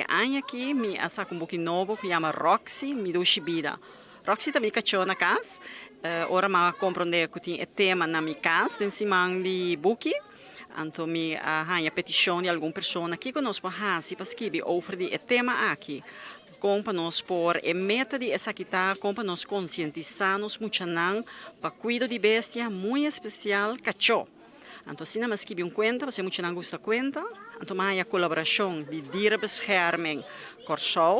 Aña aki mi a saka un buki nobo ku yama Roxy, mi dushi bida. Roxy ta mi kachó na kas. Ora m'a komprondé ku tin e tema na mi kas den siman di buki, anto mi a haña petishon di algun persona kiko nos por hasi pa skibi over di e tema aki. Kon pa nos por, e meta di esaki ta kon pa nos konsientisá nos muchanan pa kuido di bestia, muy espesial kachó. Anto asina mi a skibi un kuenta, pasobra e muchanan gusta kuenta. Anto mi a haña kolaborashon di Dierenbescherming Kòrsou,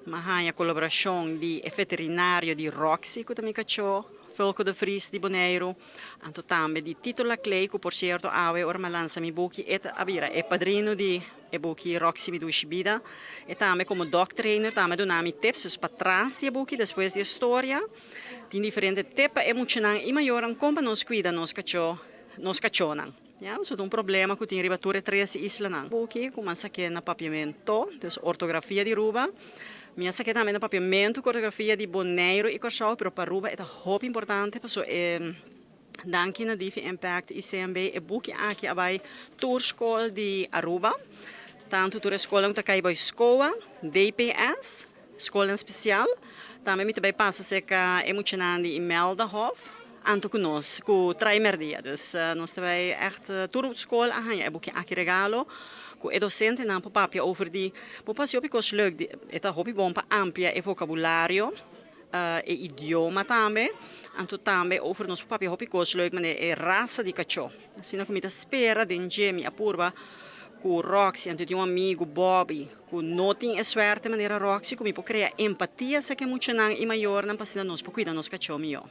mi a haña kolaborashon di e veterinario di Roxy ku ta mi kachó, Fulco de Vries di Boneiru, anto tambe di Tito Laclay ku por sierto awe ora mi a lansa mi buki e ta a bira e padrino di e buki Roxy mi dushi bida. E tambe komo dog trainer tambe a duna mi tips, dus patras di e buki despues di e storia tin diferente tip pa e muchanan i mayornan kon pa nos kuida nos kachó. Nos kachónan. Ya, so ta un problema ku tin riba tur e tres islanan. Buki ku mi a sak'é na papiamento, dus ortografia di Ruba. Mi a sak'é tambe na papiamento ku ortografia di Boneiru i Kòrsou, pero pa Ruba e ta hopi importante paso e danki na Divi Impact i CMB e buki aki a bai tur skol di Aruba, tantu tur e skolnan ku ta kai bai SCOA, DPS, Skolnan spesial. Tambe mi ta bai pasa serka e muchanan di Imeldahof anto ku nos ku trai merdia. Dus nos ta bai ègt tur skol a haña e buki aki regalo ku e dosentenan por papia over di por pasa hopi kos leuk. E ta hopi bon pa amplia e vokabulario, e idioma tambe. Anto tambe over nos por papia hopi kos leuk manera e rasa di kachó. Asina ku mi ta spera den dje mi a purba ku Roxy anto tin un amigu Bobby Ku no tin e suerte manera Roxy ku mi por krea empatia sa ke muchanan i mayornan pa asina nos por kuida nos kachó mihó.